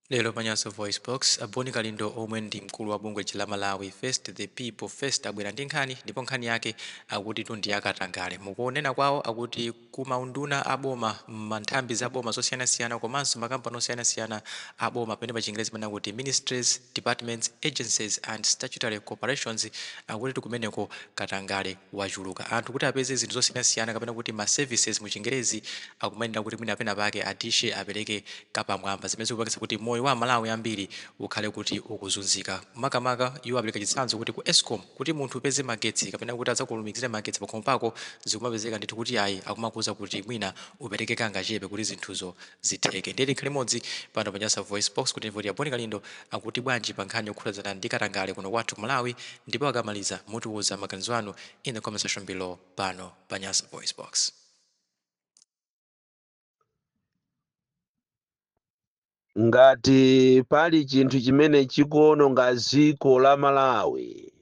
Lero pa Nyasa VoiceBox, a Bon Kalindo omwe ndi mkulu wa bungwe la Malawi First The People First abwera ndi nkhani ndipo nkhani yake akutitu ndi yakatangale. Mukunena kwawo akuti ku maunduna a boma, ma nthambi za boma zosiyanasiyana komanso makampani osiyanasiyana a boma pamene pa chingerezi amanena kuti Ministries, Departments, Agencies and Statutory Corporations akutitu kumeneko katangale wachuluka. Anthu kuti apeze zinthu zosiyanasiyana kapena kuti ma services mu chingerezi akumayenera kuti mwina pena pake adishe apereke kapamwamba zimene zikupangitsa kuti moyo wa aMalawi ambiri ukhale kuti ukuzunzika. Makamaka iwo apereka chitsanzo kuti ku Escom kuti munthu upeze magetsi kapena kuti adzakulumikizire magetsi pakhomo pako zikumapezeka ndithu kuti ayi akumakuuza kuti mwina upereke kangachepe kuti zinthuzo zitheke. Ndiye tikhale limodzi pano pa Nyasa VoiceBox kuti timve kuti a Bon Kalindo akuti bwanji pa nkhani yokhudzana ndi katangale kuno kwathu ku Malawi ndipo akamaliza mutiuza maganizo anu in the comment section below pano pa Nyasa VoiceBox. Ngati pali chinthu chimene chikuononga dziko la Malawi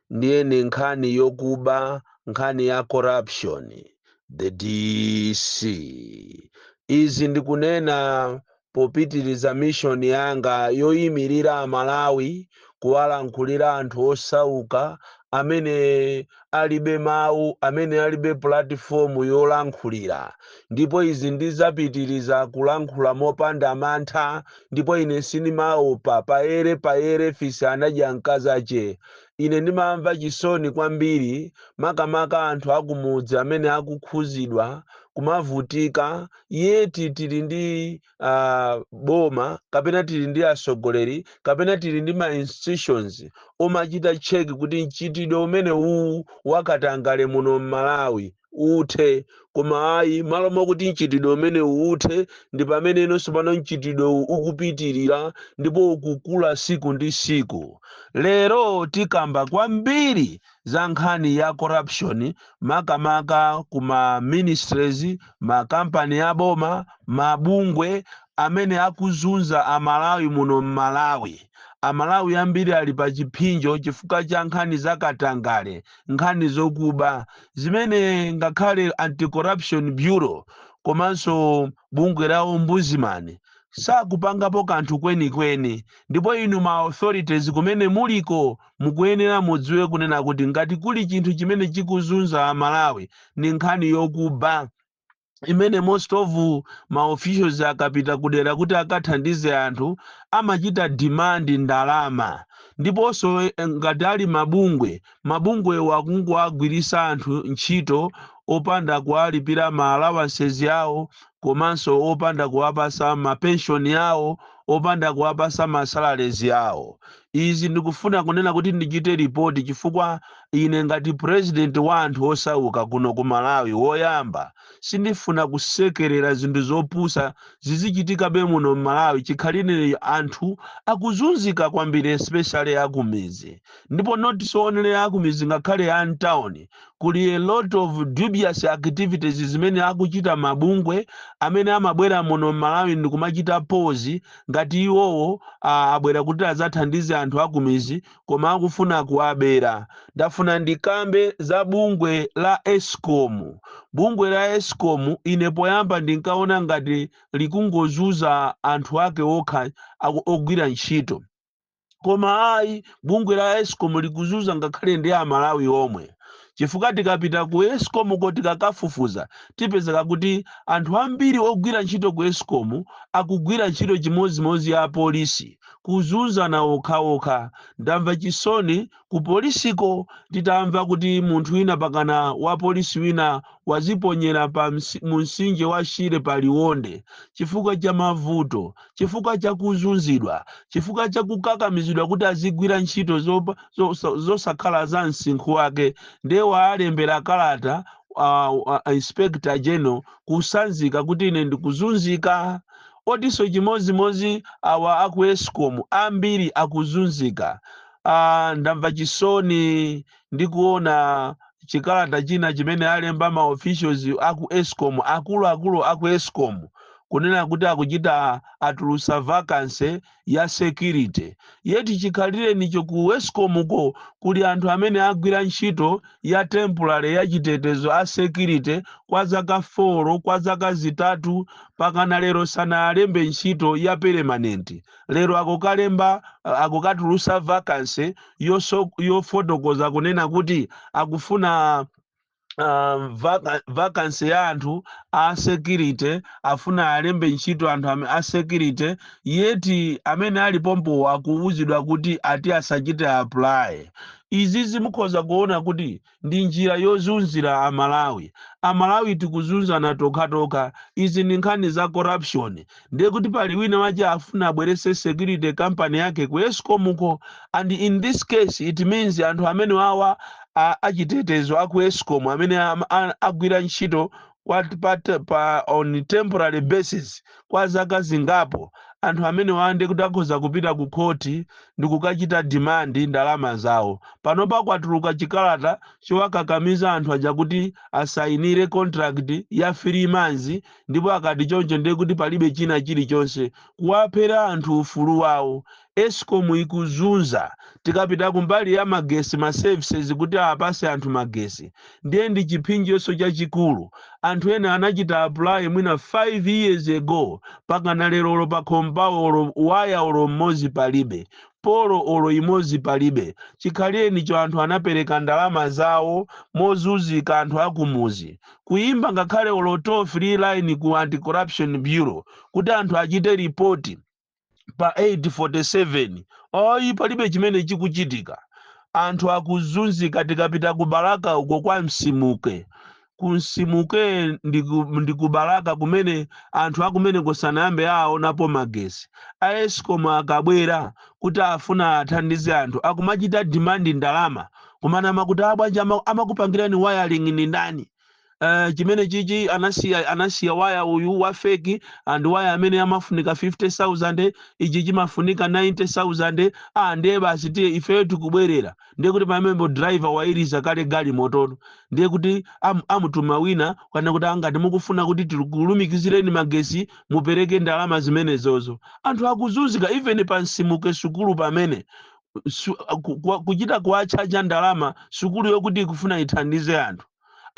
ndiye ndi nkhani yokuba, nkhani ya corruption. The DC. Izi ndikunena popitiriza mission yanga yoyimirira Amalawi, kuwalankhulira anthu osauka amene alibe mawu, amene alibe pulatifomu yolankhulira. Ndipo izi ndizapitiriza kulankhula mopanda mantha, ndipo ine sindimaopa. Payere payere fisi anadya mkazache. Ine ndimamva chisoni kwambiri, makamaka anthu akumudzi amene akukhuzidwa, kumavutika, yet tili ndi boma kapena tili ndi atsogoleri kapena tili ndi ma institutions omachita check kuti mchitidwe umene uwu wakatangale muno m'Malawi uthe. Koma ayi, malo mokuti mchitidwe umene uthe, ndi pamene inonso pano mchitidwe uwu ukupitirira ndipo ukukula siku ndi siku. Lero tikamba kwambiri za nkhani ya corruption, makamaka ku ma ministries, ma kampani a boma, mabungwe amene akuzunza Amalawi muno m'Malawi. Amalawi ambiri ali pa chiphinjo chifukwa cha nkhani za katangale, nkhani zokuba, zimene ngakhale Anti-Corruption Bureau komanso bungwe la Ombudsman sakupangapo kanthu kwenikweni. Ndipo inu ma authorities kumene muliko mukuyenera mudziwe kunena kuti ngati kuli chinthu chimene chikuzunza Amalawi ndi nkhani yokuba, imene most of ma officials akapita kudera kuti akathandize anthu amachita demand ndalama. Ndiponso ngati ali mabungwe, mabungwewo akungowagwiritsa anthu ntchito opanda kuwalipira ma allowances yawo, komanso opanda kuwapasa ma pension yawo, opanda kuwapasa ma salaries yawo. Izi ndikufuna kunena kuti ndichite report chifukwa ine ngati president wa anthu osauka kuno ku Malawi woyamba, sindifuna kusekerera zinthu zopusa zizichitikabe muno m'Malawi chikhalire anthu akuzunzika kwambiri, especially akumizi. Ndipo not so only akumizi, ngakhale a mtown kuli a lot of dubious activities zimene akuchita mabungwe amene amabwera muno m'Malawi ndikumachita pose ngati iwowo abwera kuti adzathandize anthu akumizi koma akufuna kuwabera. Ndafuna ndikambe za bungwe la Escom. Bungwe la Escom ine poyamba ndinkaona ngati likungozunza anthu ake okha ogwira ntchito, koma ayi, bungwe la Escom likuzunza ngakhale ndi Amalawi omwe, chifukwa tikapita ku Escom ko tikakafufuza tipezeka kuti anthu ambiri ogwira ntchito ku Escom akugwira ntchito chimodzimodzi ya apolisi, kuzunzana okhaokha. Ndamva chisoni ku polisiko titamva kuti munthu wina pakana wa polisi wina waziponyera pa mu mtsinje wa Shire pa Liwonde chifukwa cha mavuto, chifukwa cha kuzunzidwa, chifukwa cha kukakamizidwa kuti azigwira ntchito zosakhala za msinkhu wake. Ndiye waalembera kalata Inspector General kusanzika kuti ine ndikuzunzika. Otinso chimodzimodzi awa aku Escom ambiri akuzunzika. Ndamva chisoni ndikuona chikalata china chimene alemba ma officials aku Escom, akuluakulu aku Escom, Kunena kuti akuchita atulusa vacancy ya security, yet chikhalirenicho ku ESCOM ko kuli anthu amene agwira ntchito ya temporary ya chitetezo a security kwa zaka 4, kwa zaka 3, pakana lero sanalembe ntchito ya permanent. Lero akukalemba, akukatulusa vacancy yofotokoza kunena kuti akufuna vacancy ya anthu a security, afuna alembe ntchito anthu a security, yet amene alipompo akuwuzidwa kuti ati asachite apply. Izi zimukhoza kuona kuti ndi njira yozunzira Amalawi. Amalawi tikuzunzana tokhatokha. Izi ndi nkhani za corruption. Ndiye kuti pali wina wache afuna abwerese security company yake ku ESCOM ko, and in this case it means anthu amene wawa achitetezo aku ESCOM amene agwira ntchito pa on temporary basis kwa zaka zingapo, anthu amene wande kuti akhoza kupita ku khoti ndi kukachita demand ndalama zawo. Panopa kwatuluka chikalata chowakakamiza anthu aja kuti asayinire contract ya 3 months, ndipo akati choncho ndiye kuti palibe china chilichonse, kuwaphera anthu ufulu wawo. ESCOM ikuzunza. Tikapita kumbali ya magesi, ma services kuti apase anthu magesi, ndiye ndi chiphinjonso chachikulu. Anthu ena anachita apply mwina 5 years ago, pakana lerolo pa khompawo olo waya olo mmodzi palibe, pole olo imodzi palibe. Chikhalirenicho anthu anapereka ndalama zawo mozunzika. Anthu akumuzi kuyimba ngakhale olo toll free line ku Anti-Corruption Bureau kuti anthu achite ripoti pa 847, ayi, palibe chimene chikuchitika. Anthu akuzunzika. Tikapita ku Balaka uko kwa Msimuke, ku Msimuke ndi ku Balaka kumene anthu akumene kusanayambe aonapo magesi. A ESCOM akabwera kuti afuna athandize anthu, akumachita demand ndalama, kumanama kuti abwanja amakupangirani wiring ni ndani? Chimene chichi anasiya waya uyu wa fake, and waya amene amafunika 50,000, ichi chimafunika 90,000. Ah, ndiye basi, tiye ifeyo tikubwerera. Ndiye kuti pamembo driver wairiza kale galimotono, ndiye kuti amutuma wina kana kuti angati mukufuna kuti tikulumikizireni magesi mupereke ndalama zimenezozo. Anthu akuzunzika. Even pa Msimuke sukulu pamene kuchita kuwachaja ndalama sukulu yokuti ikufuna ithandize anthu.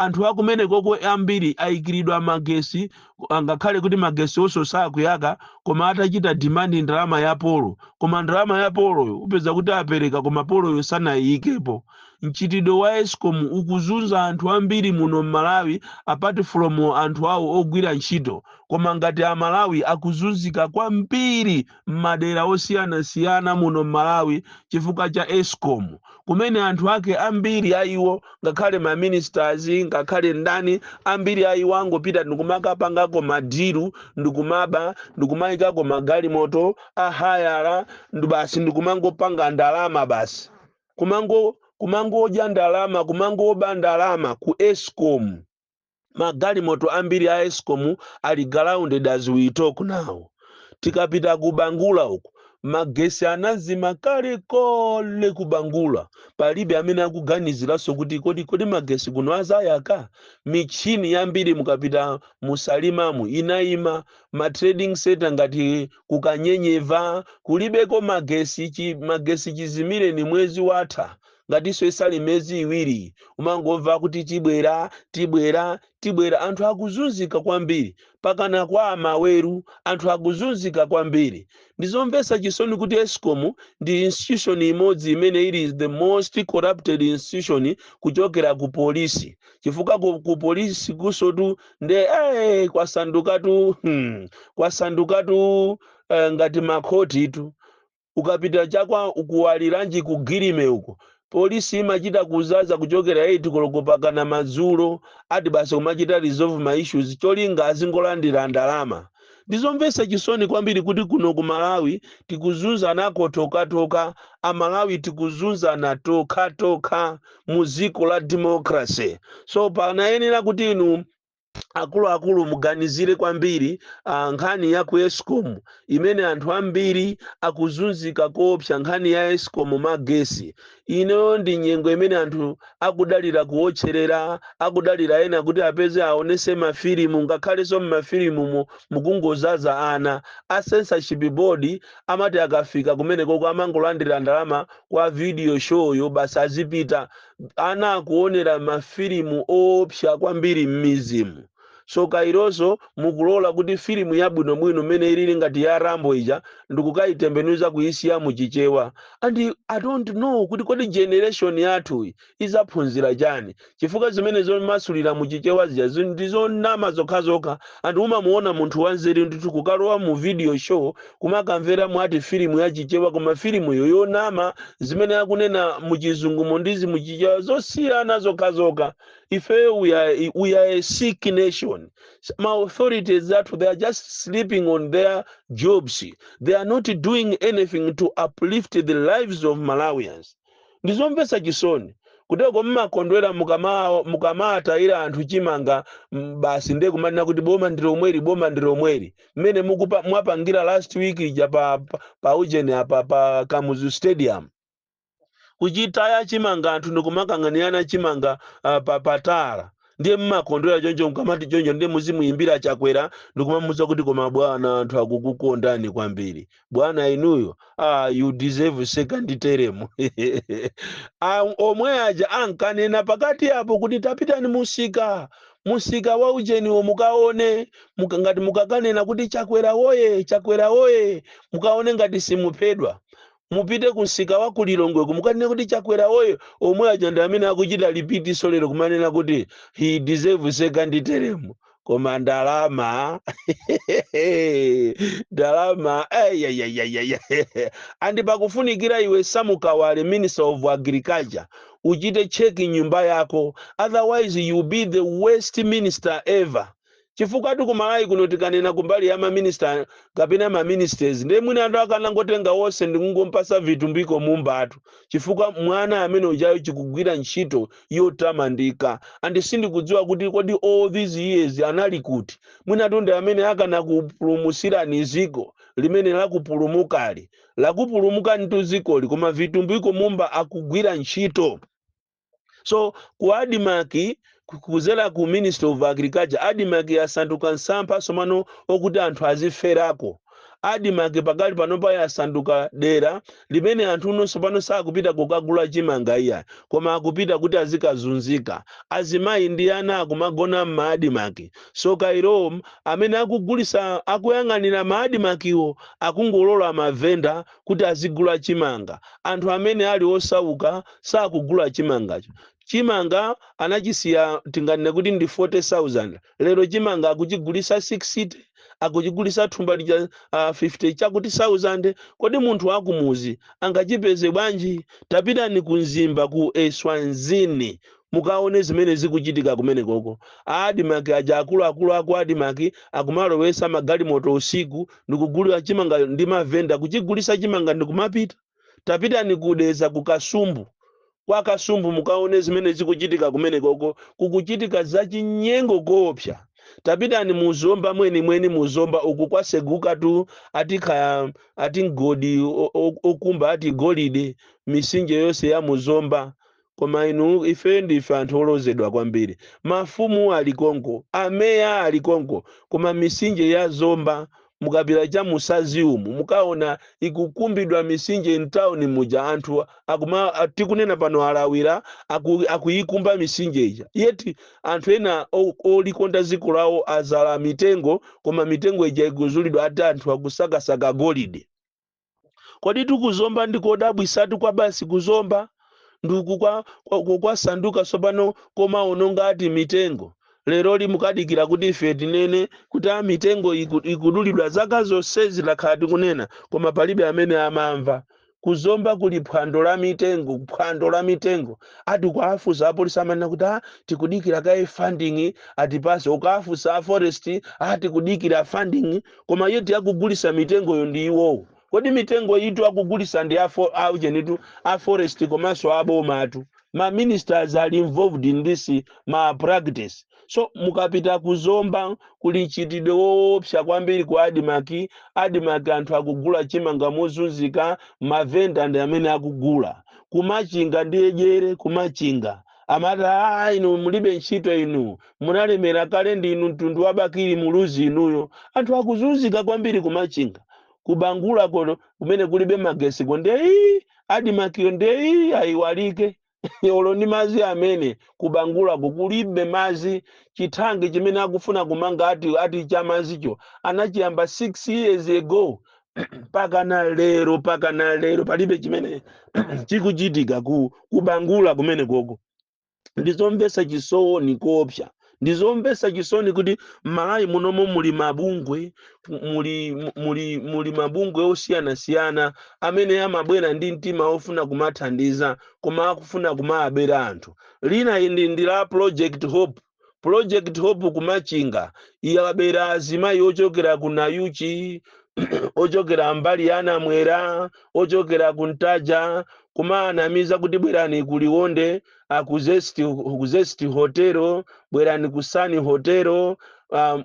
Anthu akumene koko ambiri ayikiridwa magesi, ngakhale kuti magesi onso sakuyaka, koma atachita demand ndalama ya pole. Koma ndalama ya poleyo upeza kuti apereka, koma poleyo sanayiyikepo. Mchitidwe wa ESCOM ukuzunza anthu ambiri muno mMalawi, apart from anthu awo ogwira ntchito, koma ngati Amalawi akuzunzika kwambiri m'madera osiyanasiyana muno mMalawi chifukwa cha ESCOM, kumene anthu ake ambiri aiwo, ngakhale ma ministers, ngakhale ndani, ambiri aiwo angopita ndikumakapangako ma deal, ndikumaba, ndikumayikako magalimoto ahayala, ndi basi, ndikumangopanga ndalama basi, kumangodya ndalama, kumangoba ndalama ku ESCOM. Magalimoto ambiri a ESCOM ali grounded as we talk now. Tikapita ku Bangula uku, magesi anazima kale kale ku Bangula. Palibe amene akuganiziranso kuti kodi magesi kuno azayaka. Michini yambiri mukapita musalimamu inayima, ma trading center ngati kukanyenyeva kulibeko magesi. Magesi chizimire ni mwezi watha, ngatinso isali miyezi 2, umangomva kuti tibwera, tibwera, tibwera. Anthu akuzunzika kwambiri. Pakana kwa amaweru anthu akuzunzika kwambiri. Ndizomvetsa chisoni kuti ESCOM ndi institution imodzi imene ili the most corrupted institution kuchokera ku polisi, chifukwa ku polisi kusotu nde kwasandukatu, kwasandukatu ngati makhoti tu. Ukapita chakwa kuwaliranji, ku Girime uko, polisi imachita kuzaza kuchokera 8 koloko pakana madzulo, ati basi kumachita resolve ma issues, cholinga azingolandira ndalama. Ndizomvetsa chisoni kwambiri kuti kuno ku Malawi tikuzunzanako tokatoka. Amalawi tikuzunzana tokatoka mu dziko la democracy. So panayenera kuti inu Akuluakulu, muganizire kwambiri nkhani ya ku ESCOM imene anthu ambiri akuzunzika koopsa. Nkhani ya ESCOM, magesi ino ndi nyengo imene anthu akudalira kuwotcherera, akudalira ena kuti apeze aonese mafilimu. Ngakhalenso mmafilimumo mukungozaza ana. A censorship board amati akafika kumenekoko amangolandira ndalama kwa video show yo, basi azipita. Ana akuonera mafilimu oopsa kwambiri m'mizimu. So kaironso mukulola kuti filimu yabwinobwino imene ilili ngati ya Rambo ija ndikukayitembenuza kuyisiya muchichewa. And I don't know kuti kodi generation yathu izaphunzira chani, chifukwa zimene zomasulira muchichewa zija ndizonama zokhazokha. Anthu umamuona munthu wanzeru ndithu kukalowa mu video show kumakamvera mwati filimu yachichewa, koma filimuyo yonama, zimene akunena muchizungumo ndizi muchichewa zosiyana zokhazokha. Ife we are a sick nation. Ma authorities athu, they are just sleeping on their jobs. They are not doing anything to uplift the lives of Malawians. Ndizomvetsa chisoni kuteko mmakondwera mukamatayira anthu chimanga, basi ndiye kumanena kuti boma ndi lomweri, boma ndi lomweri, mmene mwapangira last week ija pa ujeni apa pa Kamuzu Stadium, kuchitaya chimanga, anthu ndikumakang'anirana chimanga patala. Ndiye mmakondwera choncho, mkamati choncho ndiye muzimuyimbira Chakwera ndikumamuwuza kuti, "Koma bwana, anthu akukukondani kwambiri bwana inuyo, you deserve second term." Omwe aja ankanena pakati apo kuti tapitani musika, musika wa ujeniwo, mukaone ngati mukakanena kuti "Chakwera woye, Chakwera woye", mukaone ngati simuphedwa. Mupite kumsika wa kulilongweko, mukanene kuti "Chakwera woye". Omwe aja ndi amene akuchita repeat lero kumanena kuti he deserve second term. Koma ndalama, ndalama ayayayaya. And pakufunikira iwe Samukawale, Minister of Agriculture, uchite check nyumba yako, otherwise you be the worst minister ever, chifukwa tikumalawi kuno tikanena kumbali ya maminista kapena maministers, ndiye mwina anthu akanangotenga wonse ndikungompasa Vitumbiko Mumbatu, chifukwa mwana amene ujayo chikugwira ntchito yotamandika. And sindikudziwa kuti kodi all these years anali kuti. Mwina tunde amene akanakupulumusirani ziko limene lakupulumukali, lakupulumuka ntu zikoli, koma Vitumbiko Mumba akugwira ntchito. So ku ADMARC, kuzera ku Ministry of Agriculture, ADMARC yasanduka msampha somano okuti anthu aziferako. ADMARC pakali panopa yasanduka dera limene anthu unonso pano sakupita kukagula chimanga iya, koma akupita kuti azikazunzika. Azimayi ndi ana akumagona m'ma ADMARC. So kairo amene akugulisa, akuyang'anira ma ADMARCwo, akungolola mavenda kuti azigula chimanga. Anthu amene ali osauka sakugula chimangacho. Chimanga anachisiya, tinganene kuti ndi 40,000, lero chimanga akuchigulisa 60, akuchigulisa thumba lija 50 chakuti 1000. Kodi munthu akumuzi angachipeze bwanji? Tapitani ku Mzimba, ku Eswazini, mukaone zimene zikuchitika kumenekoko. ADMARC aja, akuluakulu aku ADMARC akumalowesa magalimoto usiku ndikugulira chimanga ndi mavenda, kuchigulisa chimanga ndikumapita. Tapitani kudeza, ku Kasumbu, kwa Kasumbu, mukaone zimene zikuchitika kumenekoko. Kukuchitika zachinyengo koopsa. Tapitani muzomba mwenimweni, muzomba uku kwaseguka tu, ati khaya ati mgodi okumba ati golide, misinje yonse ya muzomba. Koma inu, ife ndife anthu olozedwa kwambiri. Mafumu ali konko, ameya ali konko, koma misinje ya Zomba, mukapita cha musazi umu, mukaona ikukumbidwa misinje mtawuni muja. Anthu akuma, tikunena pano alawira akuyikumba misinje ija. Yeti anthu ena olikonda dziko lawo azala mitengo, koma mitengo ija ikuzulidwa, ati anthu akusakasaka golide. Kodi tikuzomba ndikodabwisatu kwa basi. Kuzomba nduku kwasanduka sopano komaononga ati mitengo. Leroli mukadikira kuti ife tinene kuti a mitengo ikudulidwa. Zaka zonsezi lakhala tikunena, koma palibe amene amamva. Kuzomba kuli phwando la mitengo, phwando la mitengo. Ati kuafusa apolisi, amanena kuti a tikudikira kaye funding atipase. Ukafusa a forest, a tikudikira funding, koma yeti akugulisa mitengoyo ndi iwowo. Kodi mitengo itu akugulisa ndi aujenitu a forest komanso abomatu? Ma ministers are involved in this ma practice. So mukapita kuzomba kuli mchitidwe woopsa kwambiri ku ADMARC. ADMARC anthu akugula chimanga mozunzika, mavenda ndi amene akugula. Kumachinga ndiye dyere. Kumachinga amati, "Aa, inu mulibe ntchito, inu munalemera kale, ndinu mtundu wa Bakili Muluzi inuyo." Anthu akuzunzika kwambiri kumachinga. Kubangula kono kumene kulibe magesi ko, ndeyi ADMARCyo ndeyi ayiwalike, olo ndi mazi amene kubangulako kulibe mazi. Chithangi chimene akufuna kumanga ati cha mazicho anachiyamba 6 years ago, mpaka na lero palibe chimene chikuchitika kubangula kumene koko. Ndizomvetsa chisoni koopsa, ndizomvetsa chisoni kuti m'Malawi munomo muli mabungwe, muli mabungwe osiyanasiyana amene amabwera ndi mtima ofuna kumathandiza, koma akufuna kumaabera anthu. Lina ili ndi la Project Hope. Project Hope kumachinga yabera azimayi ochokera ku Nayuchi, ochokera mbali ya Namwera, ochokera ku Ntaja, kumaanamiza kuti bwerani ku Liwonde, ku Zest Hotel, bwerani ku Sani Hotel,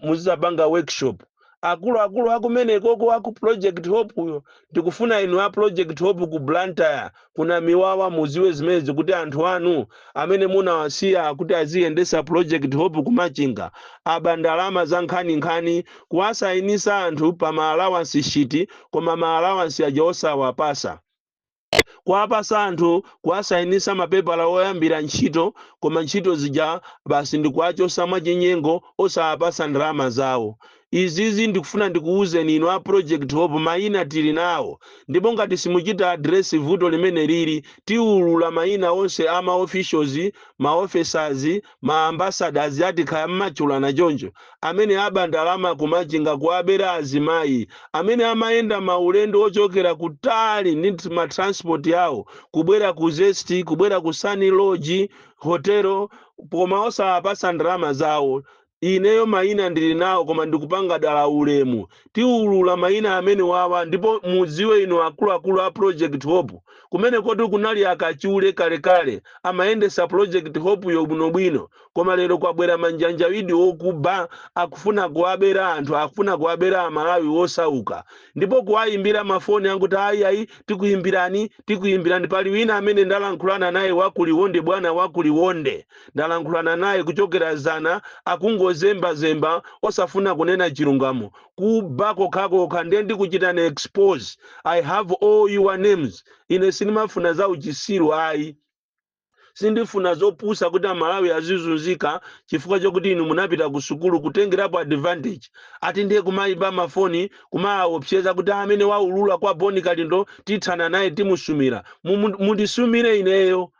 muzizapanga workshop. Akuluakulu akumenekoko aku Project Hope uyo, ndikufuna inu a Project Hope ku Blantyre, kuna Miwawa, muziwe zimenezi kuti anthu anu amene munawasiya kuti aziyendesa Project Hope kumachinga aba ndalama za nkhaninkhani, kuwasayinisa anthu pa ma allowance sheet, koma ma allowance aja osawapasa, kuwapasa anthu, kuwasayinisa mapepala oyambira ntchito, koma ntchito zija basi ndikuwachosa mwachinyengo osawapasa ndalama zawo. Izizi ndikufuna ndikuwuzeni inu a Project Hope, mayina tili nawo, ndipo ngati simuchita address vuto limene lili, tiwulula mayina onse a ma officials, ma officers, ma ambassadors, ati khaya mmachulana choncho, amene aba ndalama kumachinga, kuabera azimayi amene amayenda maulendo ochokera kutali ndi ma transport yawo kubwera ku Zest, kubwera ku Sunny Lodge Hotel, koma osawapasa ndalama zawo. Ineyo mayina ndili nawo, koma ndikupanga dala ulemu. Tiwulula mayina amene wawa, ndipo mudziwe inu akuluakulu a Project Hope, kumene koti kunali akachule kalekale amayendesa Project Hope yo bwinobwino, koma lero kwabwera manjanjawidi okuba, akufuna kuwabera anthu, akufuna kuwabera Amalawi osauka, ndipo kuwayimbira mafoni anguti, "Ayi, ayi, tikuyimbirani, tikuyimbirani." Pali wina amene ndalankhulana naye wakuliwonde, bwana wakuliwonde, ndalankhulana naye kuchokera zana, akungozembazemba osafuna kunena chilungamo, kuba kokhakokha. Ndiye ndikuchitani expose. I have all your names. Ine sindimafuna za uchisiru, ayi, sindifuna zopusa kuti Amalawi azizunzika chifukwa chokuti inu munapita ku sukulu, kutengerapo advantage. Ati ndiye kumayimba mafoni kumaopseza kuti amene waulula kwa Boni Kalindo tithana naye, timusumira. Mundisumire ineyo,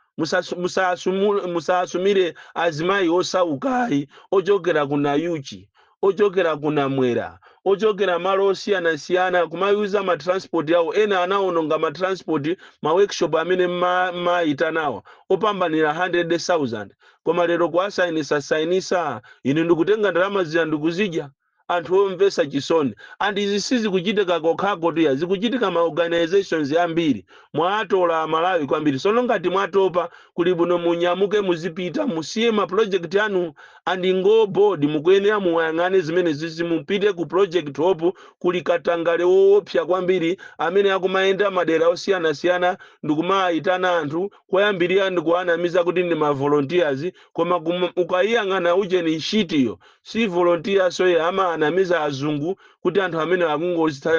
musasumire azimayi osaukayi ochokera ku Nayuchi, ochokera ku Namwera, ochokera malo osiyanasiyana, kumayuza ma transport yawo. Ena anawononga ma transport, ma workshop amene mayitanawa opambanira 100,000, koma lero kuwasayinisa sayinisa, ine ndikutenga ndalama zija ndikuzidya. Anthu omvesa chisoni. And izi sizikuchitika kokhako tuya, zikuchitika ma organizations ambiri. Mwatola Amalawi kwambiri. Sono ngati mwatopa, kuli bwino munyamuke muzipita, musiye ma project anu and ngo board. Mukuyenera muyang'ane zimene zizi, mupite ku Project Hope, kuli katangale woopsa kwambiri amene akumayenda madera osiyanasiyana ndikumayitana anthu koyambirira ndikuwanamiza kuti ndi ma volunteers, koma ukayiyang'ana ucheni ntchitiyo si volunteer, so amaanamiza azungu kuti anthu amene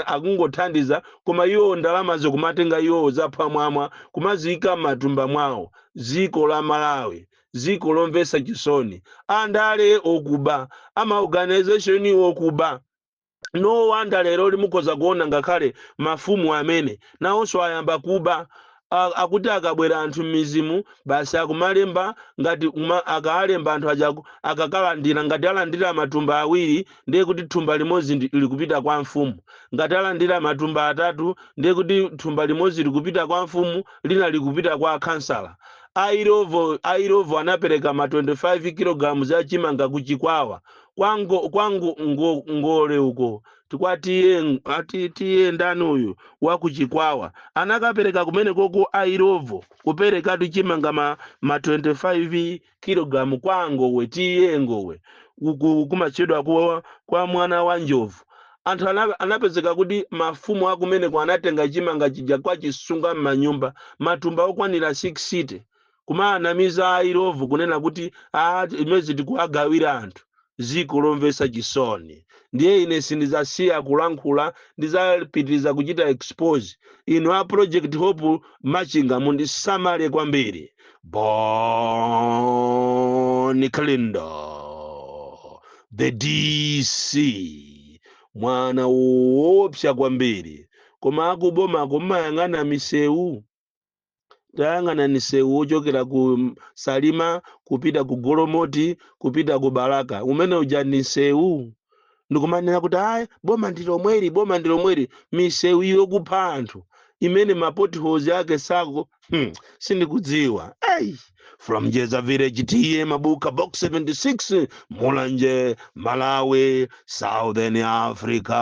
akungothandiza, koma iwo ndalamazo kumatenga iwowo zaphwamwamwa kumaziyika m'matumba mwawo. Dziko la Malawi, dziko lomvetsa chisoni, andale okuba, ama organization okuba. No wonder lero limukhoza kuona ngakhale mafumu amene nawonso ayamba kuba. Akuti akabwera anthu m'mizimu basi akumalemba ngati akaalemba anthu aja akakalandira, ngati alandira matumba 2 ndiye kuti thumba limodzi likupita kwa mfumu, ngati alandira matumba 3 ndiye kuti thumba limodzi likupita kwa mfumu, lina likupita kwa kansala. A Illovo, a Illovo anapereka ma 25 kg za chimanga kuchikwawa kwango kwangu ngole uko tikwatiye ati tiye ndani uyu wakuchikwawa anakapereka kumene koko. A Illovo kuperekatu chimanga ma 25 kg kwa Ngowe, tiye Ngowe uku kumachedwa kwa mwana wa njovu. Anthu anapezeka kuti mafumu akumeneko anatenga chimanga chija kwa chisunga m'manyumba, matumba okwanira 60, kumaanamiza a Illovo kunena kuti a imezi tikuagawira anthu. Ziko lomvetsa chisoni. Ndiye ine sindizasiya kulankhula, ndizapitiriza kuchita expose. Inu a Project Hope Machinga, mundisamale kwambiri. Bon Kalindo, the DC, mwana woopsa kwambiri. Koma akubomako mmayang'ana misewu, tayang'ana misewu wochokera ku Salima kupita ku Golomoti, kupita ku Balaka, umene uja ni msewu. Ndikumanena kuti ayi, boma ndi lomweri, boma ndi lomweri. Misewu yokupha anthu imene ma potholes ake sako, sindikudziwa. Hey, from Jeza Village, T/A Mabuka, Box 76, Mulanje, Malawi, Southern Africa.